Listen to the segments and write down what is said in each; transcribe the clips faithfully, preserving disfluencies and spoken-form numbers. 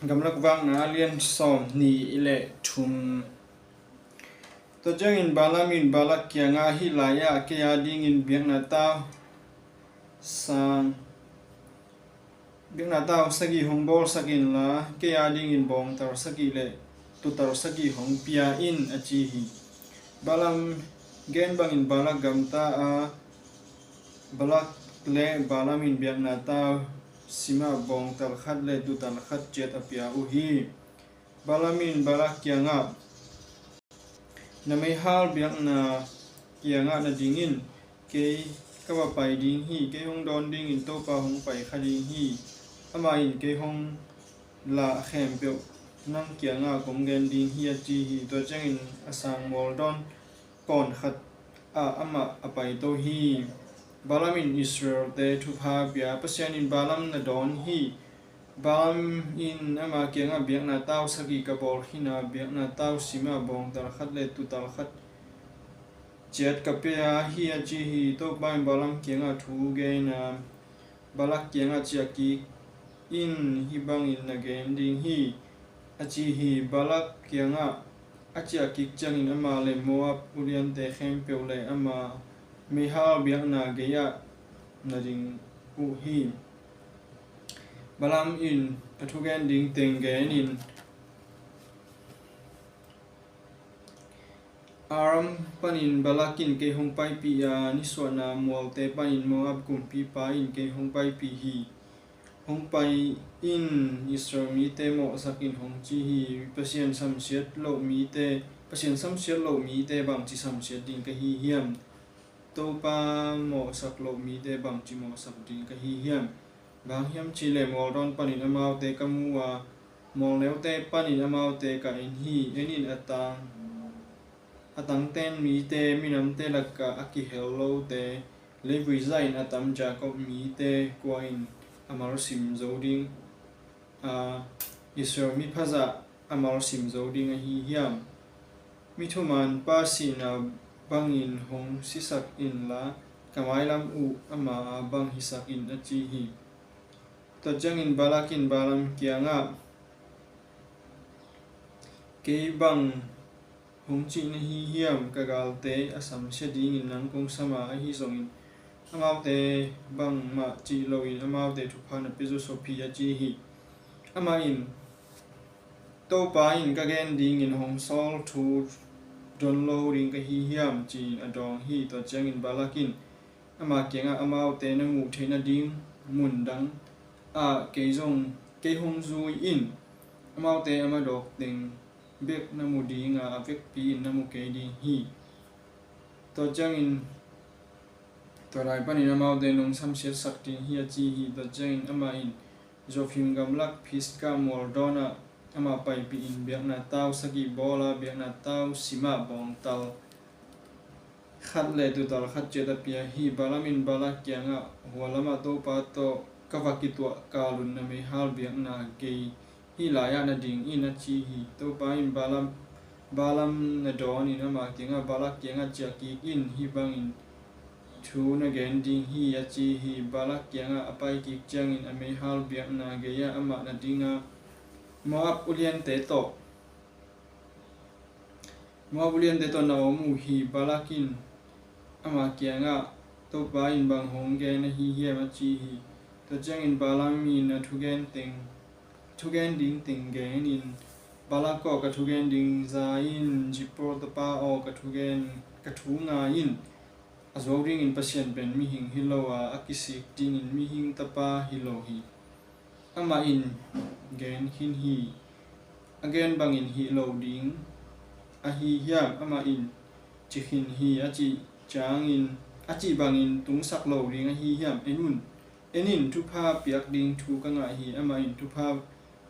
Gamlak Vakna a lian sawm nih le thum. Tua ciangin Balaam in Balak kiangah, "Hih lai-ah kei a dingin biakna tau sang, biakna tau sagih hong bawlsak inla, kei a dingin bawngtal sagih le tuutal sagih hong pia in," a ci hi. Balaam gen bangin Balak gamta a, Balak le Balaam in biakna tau simah bawngtal khat le tuutal khat ciat a pia uh hi. Balaam in Balak kiangah, "Na meihal biakna kiangah na ding in, kei ka va pai ding hi. Kei hong dawn dingin Topa hong pai kha ding hi. Amah in kei hong lah khempeuh nang kiangah kong gen ding hi," a ci hi. Tua ciangin a sang mualdawn pawn khat ah amah a paito hi. Balaam in Israel-te thupha pia. Pasian in Balaam na dawn hi. Balaam in ama kiangah, "Biakna tau sagih ka bawl khin a, biakna tau simah bawngtal khat le tuutal khat ciat ka pia hi," a ci hi. Topa in Balaam kiangah thu gen a, "Balak kiangah ciah kik in, hih bangin na gen ding hi," a ci hi. Balak kiangah a ciah kik ciangin amah le Moab uliante khempeuh le ama meihal biakna gei-ah na ding uh hi. Balaam in a thugen ding teng genin, "Aram panin Balak in kei hong paipih a, nisuahna mualte panin Moab kumpipa in kei hong paipih hi. Hong pai in, Israel mite mawhsak in," hong ci hi. Pasian samsiat loh mite, Pasian samsiat loh mite bangci samsiat ding ka hi hiam? Topa mawhsak loh mite bangci mawhsak ding ka hi hiam? Bang hiam cihleh mualdawn panin amaute ka mu a, mualneute panin amaute ka en hi. En in, a tang, a tangten mite, minamte lakah a kihel lote, leivui zahin a tam Jakob mite, kua in a malsim zo ding a, Israel mi phazah a malsim zo ding ahi hiam? Mi thuman pa sihna bangin hong sisak inla, ka mailam uh ama a bang hisak in, a ci hi. Tua ciangin Balak in Balaam kiangah, "Kei bang hong cih na hi hiam? Ka galte a samsia dingin nang kong sam a, ahi zongin amaute bangmah cih loin amaute thupha na pia zawsop hi," a ci hi. Amah in, "Topa in ka gen dingin hong sawl thu don lo ding ka hi hiam?" ci-in a dawng hi. Tua ciangin Balak in ama kiangah, "Amaute na muh theih nading mun dang ah kei zong, kei hong zui in. Amaute a madawk teng bek na mu ding a, a vekpi in na mu kei ding hi. Tua ciangin tua lai panin amaute nong samsiatsak ding hi," a ci hi. Tua ciangin amah in Zophim gamlak Pisga mual dawnah amah paipih in biakna tau sagih bawl a, biakna tau simah bawngtal khat le tuutal khat ciat a pia hi. Balaam in Balak kiangah, "Hua lamah Topa tawh ka va kituah kal un, na meihal biakna gei hih lai-ah na ding in," a ci hi. Topa in Balaam, Balaam na dawn in ama kiangah, "Balak kiangah ciah kik in, hih bangin thu na gen ding hi," a ci hi. Balak kiangah a pai kik ciangin a meihal biakna gei-ah amah na ding a, Moab uliante tawh Moab uliante tawh na om uh hi. Balak in ama kiangah, "Topa in bang hong gen ahi hiam?" a ci hi. Tua ciangin Balaam in a thugen teng, thugen ding teng gen in, "Balak aw, ka thugen ding za in, Zippor tapa aw, ka thugen, ka thu ngai in. A zuau dingin Pasian pen mihing hi lo a, a kisik dingin mihing tapa hi lo hi. Amah in gen khin hi. A gen bangin hih lo ding ahi hiam? Amah in ci khin hi, a cih ciangin, a cih bangin tungsak lo ding ahi hiam? En un, en in, thupha piak ding thu ka ngah hi. Amah in thupha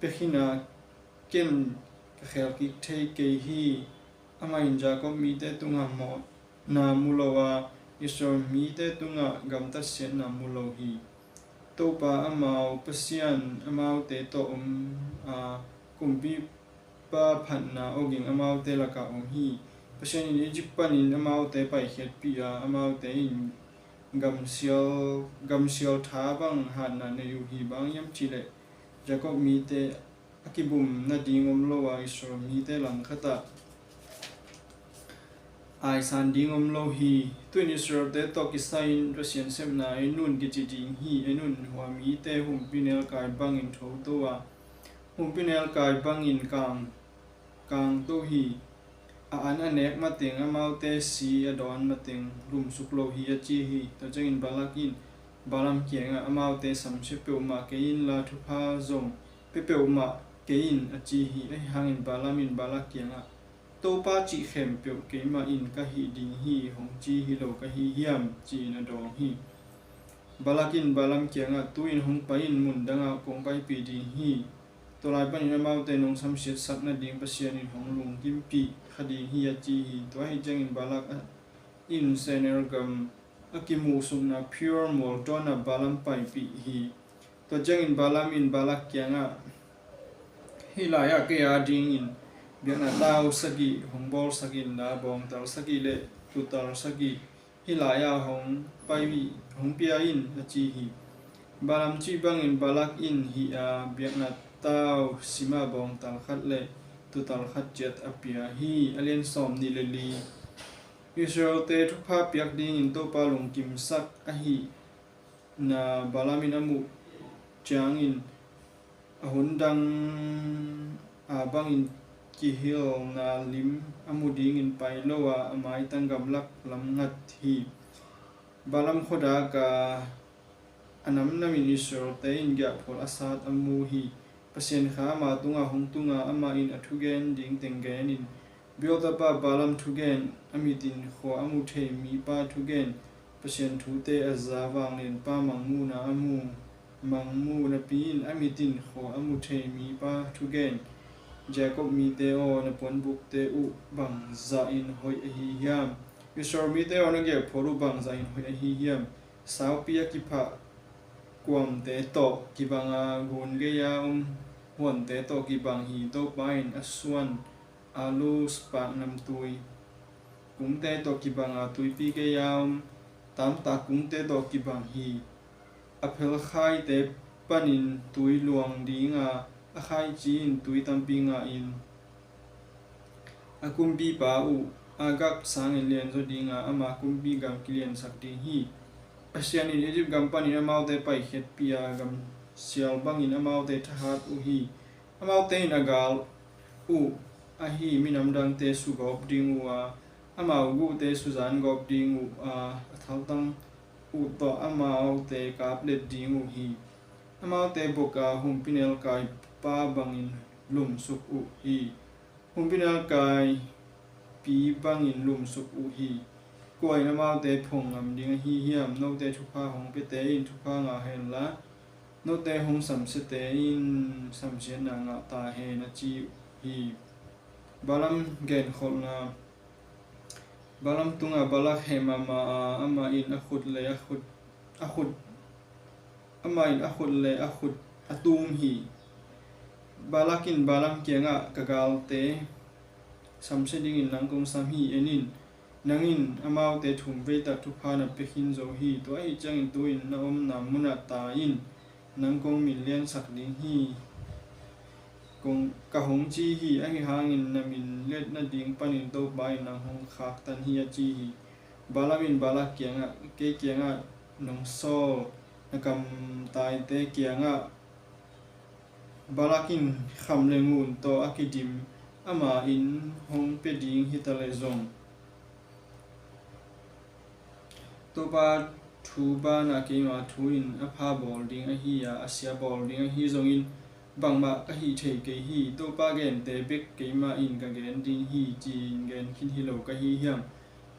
pia khin a, ken ka khel kik thei kei hi. Amah in Jakob mite tungah mawhna mu lo a, Israel mite tungah gamtat siatna mu lo hi. Topa amau Pasian amaute tawh om a, kumpipa phatna awging amaute lakah om hi. Pasian in Egypt panin amaute paikhiatpih a, amaute in gamsial, gamsial tha bang hatna nei uh hi. Bang hiam cihleh Jakob mite kibum nading om lo a, Israel mite langkhat ah aisan ding om lo hi. Tu-in Israel-te tawh kisai-in Pasian sepna en un kici ding hi. En un, hua mite humpinelkai bangin thoto a, humpinelkai bangin kang, kangto hi. A an a nek mateng, amaute si a dawn mateng lumsuk lo hi, a ci hi. Tua ciangin Balak in Balaam kiangah, amaute samsia peuhmah kei inla, thupha zong pia peuhmah kei in, a ci hi. Ahi hangin Balaam in Balak kiangah, Topa cih khempeuh keimah in ka hih ding hi, hong ci hi lo ka hi hiam? Ci-in a dawng hi. Balak in Balaam kiangah, Tu-in hong pai in, mun dangah kong paipih ding hi. Tua lai panin amaute nong samsiatsak nading Pasian in hong lungkimpih kha ding hi, a ci hi. Tua ahih ciangin Balak in Seir gam a kimuhsukna Peor mual tawnah Balaam paipih hi. Tua ciangin Balaam in Balak kiangah, Hih lai-ah kei a dingin biakna tau sagih hong bawlsak inla, bawngtal sagih le tuutal sagih hih lai-ah hong pai, hong pia in, a ci hi. Balaam cih bangin Balak in hih a, biakna tau simah bawngtal khat le tuutal khat ciat a pia hi. A lian sawm nih le li. Israel-te thupha piak dingin Topa lungkimsak ahihna Balaam in a muh ciangin, a hun dang a bangin kihilna lim a mu dingin pai lo a, a maitang gamlak lam ngat hi. Balaam khuadak a, a namnamin Israel-te in giahphual a sat a mu hi. Pasian kha ama tungah hong tung a, amah in a thugen ding teng genin, Beor tapa Balaam thugen, a mitin khua a mu thei mipa thugen, Pasian thute a za, vanglianpa mangmuhna a mu, mangmuh napi-in a mitin khua a mu thei mipa thugen. Jacob mite aw, na puanbukte uh bangzahin hoih ahi hiam? Israel mite aw, na giahphual uh bangzahin hoih ahi hiam? Saupi a kiphah kuamte tawh kibang a, gun gei-a om huante tawh kibang hi. Topa in a suan Aluz paknamtui kungte tawh kibang a, tuipi gei-a om tamtak kungte tawh kibang hi. A phelkhaite panin tui luang ding a, a khaici in tui tampi ngah in, a kumpipa uh Agag sangin lianzaw ding a, ama kumpi gam kiliansak ding hi. Pasian in Egypt gam panin amaute paikhiatpih a, gamsial bangin amaute thahat uh hi. Amaute in a gal uh ahi minam dangte sugawp ding uh a, amau guhte suzan gawp ding uh a, a thaltang uh tawh amaute kaplet ding uh hi. Amaute bok a, humpinelkai pa bangin lumsuk uh hi. Humpinelkai pi bangin lumsuk uh hi. Kua in amaute phong ngam ding ahi hiam? Note thupha hong piate in thupha ngah hen la, note hong samsiate in samsiatna ngah ta hen, a ci uh hi. Balaam genkholhna. Balaam tungah Balak heh mahmah a, amah in a khut le a khut, a khut, amah in a khut le a khut a tum hi. Balak in Balaam kiangah, Ka galte samsia dingin nang kong sam hi. En in, nang in amaute thumvei tak thupha na pia khin zo hi. Tua ahih ciangin tu-in na omna munah ta in, nang kong min liansak ding hi, kong, ka hong ci hi. Ahi hangin na min liat nading panin Topa in nang hong khaktan hi, a ci hi. Balaam in Balak kiangah, Kei kiangah nong sawl na kamtaite kiangah, Balak in kham le ngun tawh a kidim, ama in hong pia ding hi ta leh zong, Topa thu banah keima thu in a pha bawl ding ahi a, a sia bawl ding ahi zongin, bangmah ka hih thei kei hi. Topa gente bek keimah in ka gen ding hi, ci-in gen khin hi lo ka hi hiam?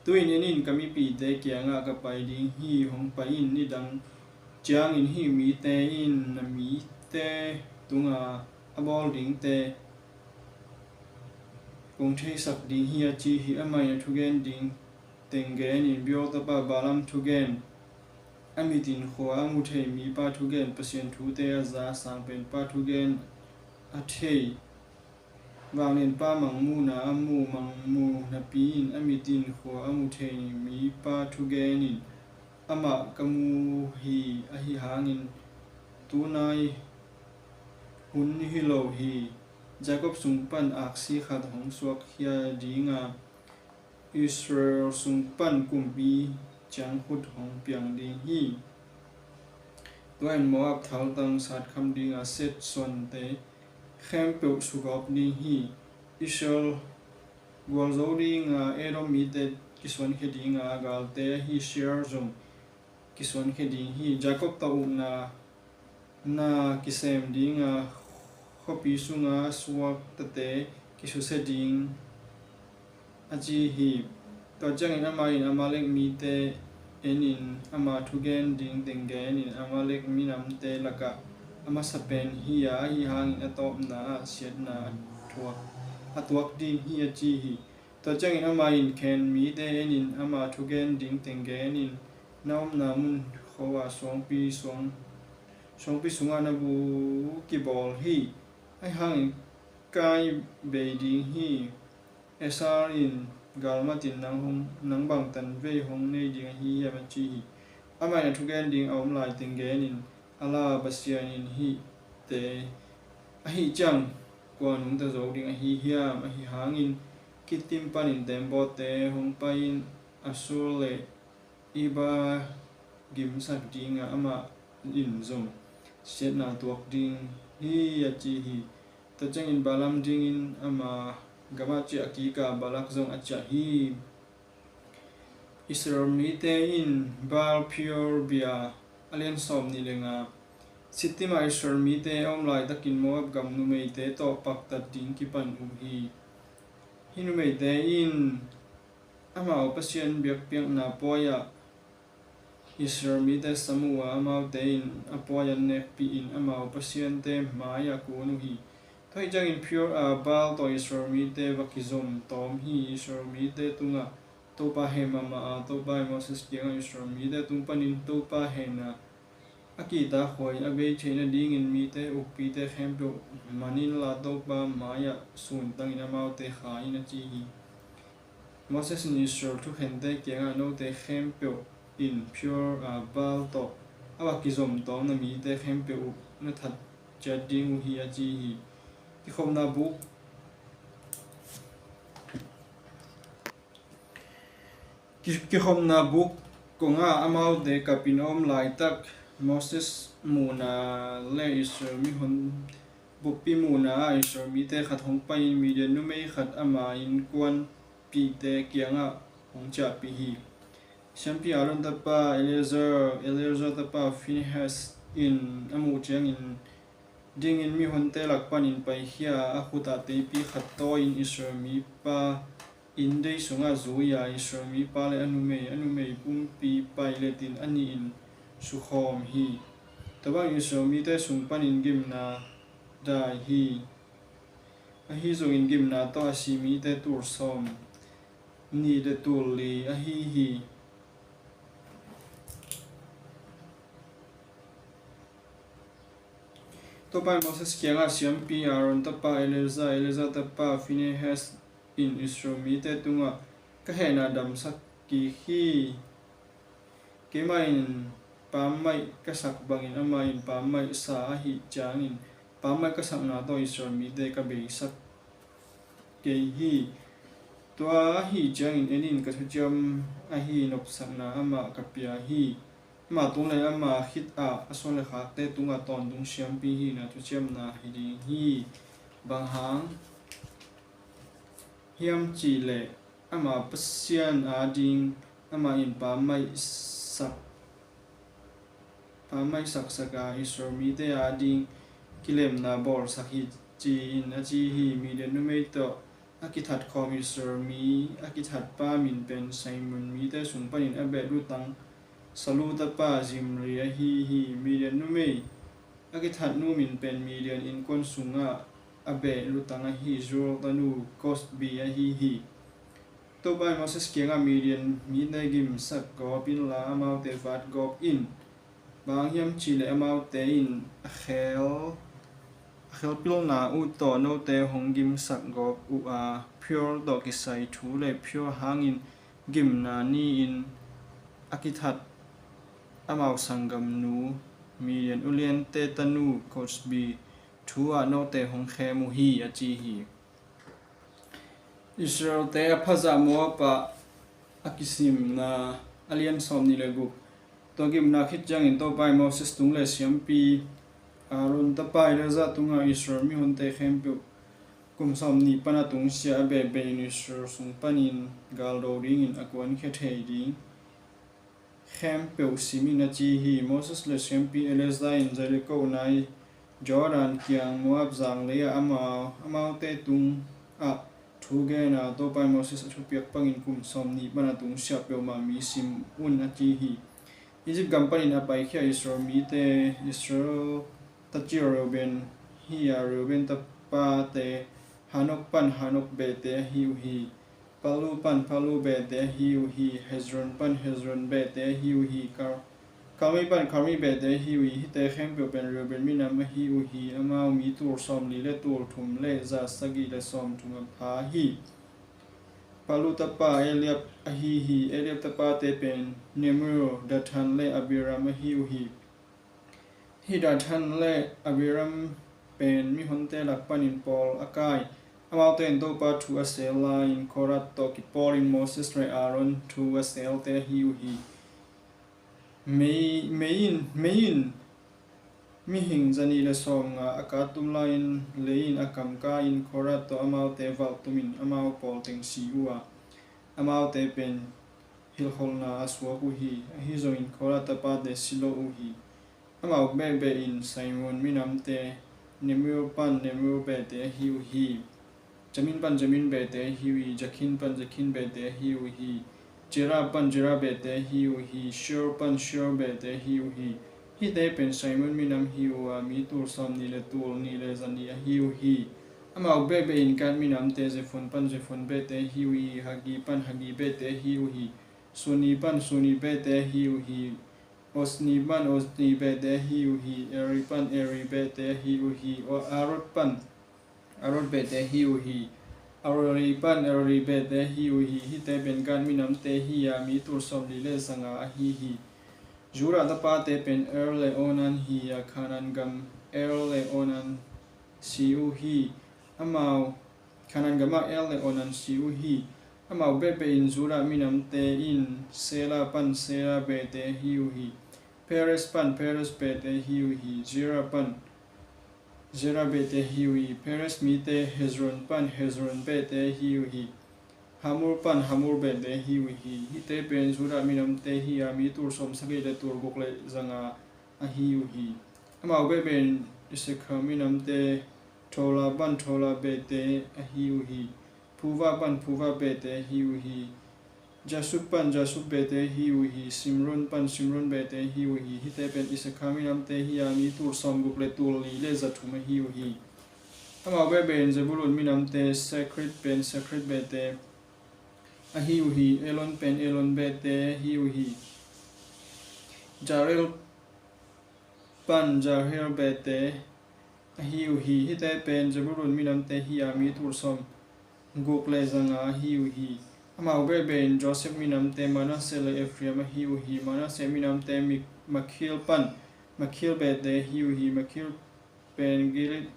Tu-in en in, ka mipite kiangah ka pai ding hi. Hong pai in, nidang ciangin hih mite in na mite tunga a bawl dingte kong theisak ding hi, a ci hi. Amah in a thugen ding teng genin, Beor tapa Balaam thugen, a mitin khua a mu thei mipa thugen, Pasian thute a za, sangpenpa thugen a thei, vanglianpa mangmuhna a mu, mangmuh napi-in a mitin khua a mu thei mipa thugenin, amah ka mu hi. Ahi hangin tunai hun hi lo hi. Jakob sung pan aksi khat hong suakkhia ding a, Israel sung pan kumpi ciangkhut hong piang ding hi. Tua in Moab thaltang satkham ding a, Seth suante khempeuh sugawp ding hi. Israel gualzo ding a, Edom mite kisuankhia ding a, galte ahi Seir zong kisuankhia ding hi. Jakob tawh ukna na kisem ding a, khuapi sung a suaktate kisusia ding, a ci hi. Tua ciangin amah in Amalek mite enin, ama thugen ding teng genin, Amalek minamte lakah a masa pen hi a, ahi hangin a tawpna ah siatna a tuak, a tuak ding hi, a ci hi. Tua ciangin amah in Ken mite enin, ama thugen ding teng genin, na omna mun kho a suangpi suang, suangpi sungah na bu kibawl hi. Ahi hangin kai bei ding hi. Esau in galmatin nang hong, nang bang tanvei hong nei ding ahi hiam, a ci hi. Amah in a thugen ding a om lai teng genin, a la Pasian in hihte ahih ciang kua nungta zo ding ahi hiam? Ahi hangin Kittim panin teembaw te hong pai-in Assur le Eber gimsak ding a, amah in zong siatna tuak ding hi, a ci hi. Tua ciangin Balaam dingin ama gamah ciah kik a, Balak zong a ciah hi. Israel mite in Baal Peor bia, a lian sawm nih le nga. Sittim ah Israel mite a om laitakin Moab gam numeite tawh paktat ding kipan uh hi. Hih numeite in amau pasian biakpiakna puai ah Israel mite sam uh a, amaute in a puai an nekpih in amau pasiante mai-ah kun uh hi. Tua ahih ciangin Peor a Baal tawh Israel mite va kizom tawm hi. Israel mite tungah Topa heh mahmah a, Topa in Moses kiangah Israel mite tung panin Topa hehna a kihtakhuai a bei theih nadingin mite ukpite khempeuh man inla Topa mai-ah suntangin amaute kha in, a ci hi. Moses in Israel thukhente kiangah, note khempeuh in Peor a Baal tawh a va kizom tawm na mite khempeuh uh na that ciat ding uh hi, a ci hi. Kikhopna buk Ki-, kikhopna buk kongah amaute kapin a om laitak Moses muhna le Israel mihon buppi muhna ah Israel mite khat hong pai-in Midian numei khat ama innkuanpihte kiangah hong ciahpih hi. Siampi Aaron tapa Eleazar, Eleazar tapa Phinehas in a muh ciangin dingin mihonte lak panin paikhia a, a khutah teipi khat tawi-in Israel mipa inndei sungah zui a, Israel mipa le a numei, a numei pumpi pailetin a nihin sukhawm hi. Tua bangin Israel mite sung panin gimna dai hi. Ahi zongin gimna tawh a si mite tul sawm nih le tul li ahi hi. Topa in Moses kiangah, siampi Aaron tapa Eleazar, Eleazar tapa Phinehas in Israel mite tungah ka hehna damsak kik hi. Keimah in pammaih ka sak bangin amah in pammaih sa ahih ciangin pammaih ka sakna tawh Israel mite ka beisak kei hi. Tua ahih ciangin en in, ka thuciam ahi nopsakna amah ka pia hi. Amah tung le amah khitah a suan le khakte tungah tawntung siampi hihna thuciamna hi ding hi. Bang hang hiam cihleh ama Pasian ading amah in pammaih sak, pammaih saksak a, Israel mite ading kilemna bawlsak hi, ci-in a ci hi. Midian numei tawh a kithat khawm Israel mi a kithat pa min pen Simeon mite sung panin a beh lutang Salu tapa Zimri ahi hi. Midian numei a kithat nu min pen Midian innkuan sungah a beh lutang ahi Joel tanu Kosbi ahi hi. Topa in Moses kiangah, Midian mite gimsak gawp inla amaute vat gawp in. Bang hang hiam cihleh amaute in a khel, a khelpilna uh tawh note hong gimsak gawp uh a, Peor tawh kisai thu le Peor hangin gimna ni-in a kithat amau sanggamnu Midian uliante tanu Kosbi thu ah note hong khem uh hi, a ci hi. Israel-te a phazah Moab ah a kisimna, a lian sawmnih le guk. Tua gimna khit ciangin Topa in Moses tung le siampi Aaron tapa Eleazar tungah Israel mihonte khempeuh kum sawmnih pan a tungsiah a behbeh in Israel sung panin galdo dingin a kuankhia thei ding khempeuh sim in, a ci hi. Moses le siampi Eleazar in Jericho nai Jordan kiang Moab zanglei ah amau, amaute tungah thu gen a, Topa in Moses a thupiak bangin kum sawmnih pan a tungsiah peuhmah mi sim un, a ci hi. Egypt gam panin a paikhia Israel mite. Israel tacir Reuben hi a, Reuben tapate Hanok pan Hanok behte ahi uh hi. Palu pan Palu behte ahi uh hi. Hezron pan Hezron behte ahi uh hi. Kar-, Karmi pan Karmi behte ahi uh hi. Hihte khempeuh pen Reuben minam ahi uh hi. Amau mi tul sawmli le tul thum le za sagih le sawmthum a pha hi. Palu tapa Eliab ahi hi. Eliab tapate pen Nemuel, Dathan le Abiram ahi uh hi. Hih Dathan le Abiram pen mihonte lak panin pawl a kai. Amaute in Topa thu a sel lai-in Korah tawh kipawlin Moses le Aaron thu a selte ahi uh hi. Mei, mei in, mei in mihing zanih le sawmnga a ka tum lai-in lei in a kamka-in Korah tawh amaute valh tumin amau pawl teng si uh a, amaute pen hilhkholhna a suak uh hi. Ahi zongin Korah tapate si lo uh hi. Amau behbeh in Simeon minamte, Nemuel pan Nemuel behte ahi uh hi. Jamin pan Jamin behte ahi uh hi. Jakhin pan Jakhin behte ahi uh hi. Zera pan Zera behte ahi uh hi. Sheol pan Sheol behte ahi uh hi. Hihte pen Simeon minam hi uh a, mi tul sawmnih le tul nih le zanih ahi uh hi. Amau behbeh in Gad minamte, Zephon pan Zephon behte ahi uh hi. Hagi pan Hagi behte ahi uh hi. Suni pan Suni behte ahi uh hi. Ozni pan Ozni behte ahi uh hi. Eri pan Eri behte ahi uh hi. O-, Arod pan Arod behte ahi uh hi. Areli pan Areli behte ahi uh hi. Hihte pen Gad minamte hi a, mi tul sawmli le zanga ahi hi. Judah tapate pen Er le Onan hi a, Kanaan gam Er le Onan si uh hi. Amau Kanaan gamah Er le Onan si uh hi. Amau behbeh in Judah minamte in Sela pan Sela behte ahi uh hi. Perez pan Perez behte ahi uh hi. Zera pan Zera behte ahi uh hi. Perez mite Hezron pan Hezron behte ahi uh hi. Hamul pan Hamul behte ahi uh hi. Hihte pen Judah minamte hi a, mi tul sawmsagih le tul guk le zanga ahi uh hi. Amau behbeh in Issachar minamte, Tola pan Tola behte ahi uh hi. Puvah pan Puvah behte ahi uh hi. Jasub pan Jasub behte ahi uh hi. Simron pan Simron behte ahi uh hi. Hihte pen Issachar minamte hi a, mi tul sawmguk le tul li le zathum ahi uh hi. Amau behbeh in Zebulun minamte, Sekhrid pen Sekhrid behte ahi uh hi. Elon pen Elon behte ahi uh hi. Jarel pan Jarhel behte ahi uh hi. Hihte pen Zebulun minamte hi a, mi tul sawmguk le zanga ahi uh hi. Amau behbeh in Joseph minamte, Manasseh le Ephraim ahi uh hi. Manasseh minamte Mi-, Makir pan Makir behte ahi uh hi. Makir pen Gilead,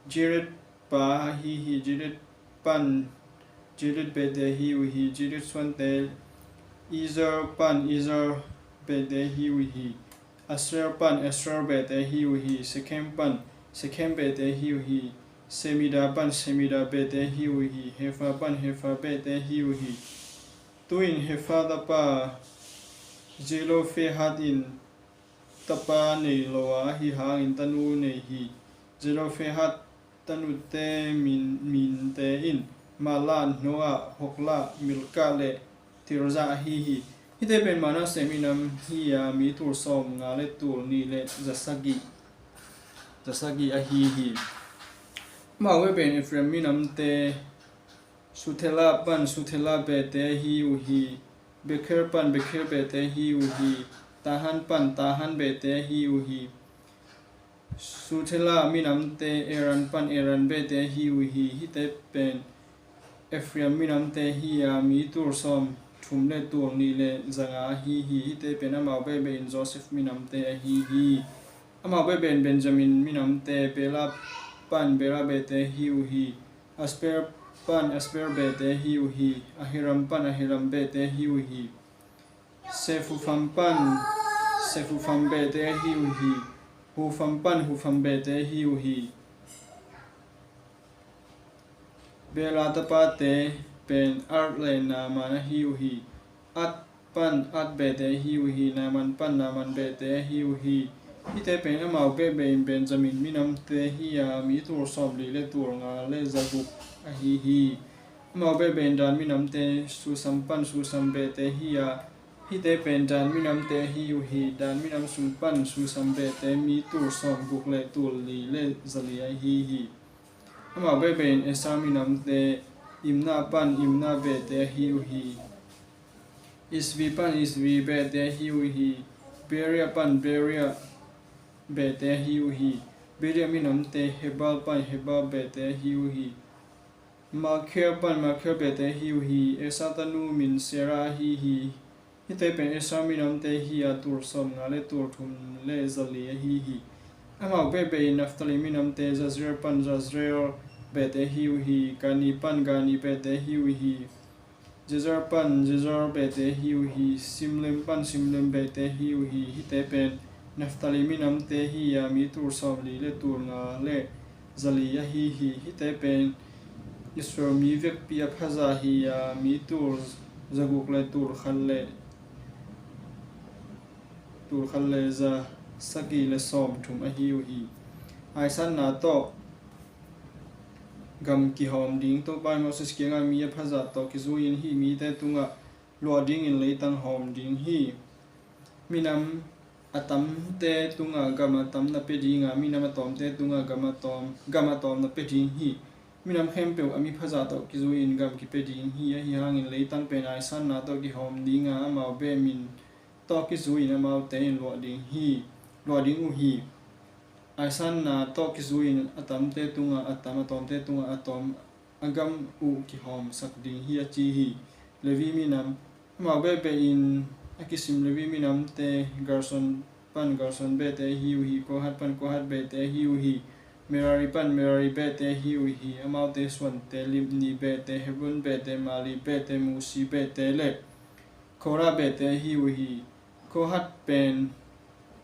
Gilead pa ahi hi. Gilead pan Gilead behte ahi uh hi. Gilead suante, Ezer pan Ezer behte ahi uh hi. Asriel pan Asriel behte ahi uh hi. Sekem pan Sekem behte ahi uh hi. Semida pan Semida behte ahi uh hi. Hepha pan Hepha behte ahi uh hi. Tu-in Hepha tapa Zelophehad in tapa nei lo a, ahi hangin tanu nei hi. Zelophehad tanute min, minte in Mahlah, Noah, Hoglah, Milkah le Tirzah ahi hi. Hihte pen Manasseh minam hi a, mi tul sawmnga le tul nih le zasagih, zasagih ahi hi. Amau behbeh in Ephraim minamte, Suthelah pan Suthelah behte ahi uh hi. Bekher pan Bekher behte ahi uh hi. Tahan pan Tahan behte ahi uh hi. Suthelah minamte, Eran pan Eran behte ahi uh hi. Hihte pen Ephraim minamte hi a, mi tul sawmthum le tul nih le zanga ahi hi. Hihte pen amau behbeh in Joseph minamte ahi hi. Amau behbeh in Benjamin minamte, Bela pan Bela behte ahi uh hi. Asper pan Asper behte ahi uh hi. Ahiram pan Ahiram behte ahi uh hi. Sefufam pan Sefufam behte ahi uh hi. Hufam pan Hufam behte ahi uh hi. Bela tapate pen Ard le Naaman ahi uh hi. Ard pan Ard behte ahi uh hi. Naaman pan Naaman behte ahi uh hi. Hihte pen amau behbeh in Benjamin minamte hi a, mi tul sawmli le tul nga le zaguk ahi hi. Amau behbeh in Dan minamte Susam pan Susam behte hi a, hihte pen Dan minamte ahi uh hi. Dan minam sung pan Susam behte mi tul sawmguk le tul li le zali ahi hi. Amau behbeh in Aser minamte Imna pan Imna behte ahi uh hi. Isvi pan Isvi behte ahi uh hi. Beria pan Beria behte ahi uh hi. Beria minamte Hebal pan Hebal behte ahi uh hi. Malkia pan Malkia behte ahi uh hi. Aser tanu min Sera ahi hi. Hihte pen Aser minamte hi a, tul sawmnga le tul thum le zali ahi hi. Amau behbeh in Naphtali minamte Jezreel pan Jezreel behte ahi uh hi. Guni pan Guni behte ahi uh hi. Jezer pan Jezer behte ahi uh hi. Simlim pan Simlim behte ahi uh hi. Hihte pen Naphtali minamte hi a, mi tul sawmli le tul nga le zali ahi hi. Hihte pen Israel mi vekpi a phaza hi a, mi tul zaguk le tul khat le tul khat le za sagih le sawmthum ahi uh hi. Aisanna tawh gam kihawm ding. Topa in Moses kiangah mi a phaza tawh kizui-in hih mite tungah luah dingin leitang hawm ding hi. Minam a tamte tungah gam a tam na pia ding a, minam a tawmte tungah gam a tawm, gam a tawm na pia ding hi. Minam khempeuh a miphaza tawh kizui-in gam kipia ding hi. Ahi hangin leitang pen aisanna tawh kihawm ding a, amau beh min tawh kizui-in amaute in luah ding hi, luah ding uh hi. Aisanna tawh kizui-in a tamte tungah a tam, a tawmte tungah a tawm, a gam uh kihawmsak ding hi, a ci hi. Levi minam. Amau behbeh in a kisim Levi minamte Gerson pan Gerson behte ahi uh hi. Kohat pan Kohat behte ahi uh hi. Merari pan Merari behte ahi uh hi. Amaute suante Libni behte, Hebron behte, Mahli behte, Musi behte le Kora behte ahi uh hi. Kohat pen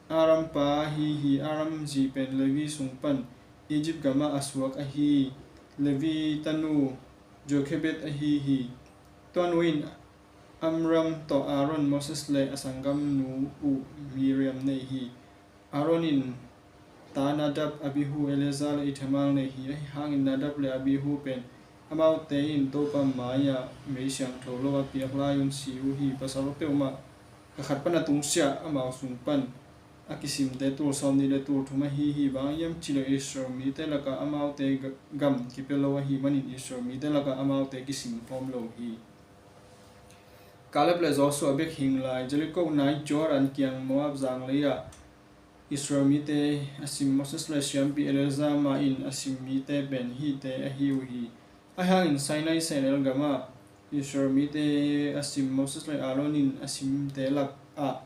Amram pa ahi hi. Amram zi pen Levi sung pan Egypt gamah a suak ahi Levi tanu Jochebed ahi hi. Tua nu in Amram tawh Aaron, Moses le a sanggamnu uh Miriam nei hi. Aaron in ta Nadab, Abihu, Eleazar le Ithamar nei hi. Ahi hangin Nadab le Abihu pen amaute in Topa mai-ah mei siangtho lo a piak lai-un si uh hi. Pasal peuhmah ka khat pan a tungsiah amau sung pan a kisimte tul sawmnih le tul thum ahi hi. Bang hiam cihleh Israel mite lakah amaute ga-, gam kipia lo ahih manin Israel mite lakah amaute kisim khawm lo hi. Kaleb le Joshua bek hing lai. Jericho nai Jordan kiang Moab zanglei ah Israel mite a sim Moses le siampi Eleazar mah in a sim mite pen hihte ahi uh hi. Ahi hangin Sinai sehnel gamah Israel mite a sim Moses le Aaron in a simte lakah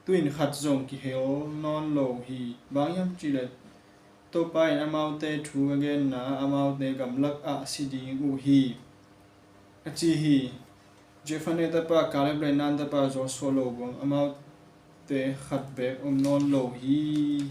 tuin khat zong kihel nawn lo hi. Bang hiam cihleh Topa in amaute thu a genna ah amaute gamlak ah si ding uh hi, a ci hi. Jephunneh tapa Kaleb le Nun tapa Joshua lo bang amaute khat beek om nawn lo hi.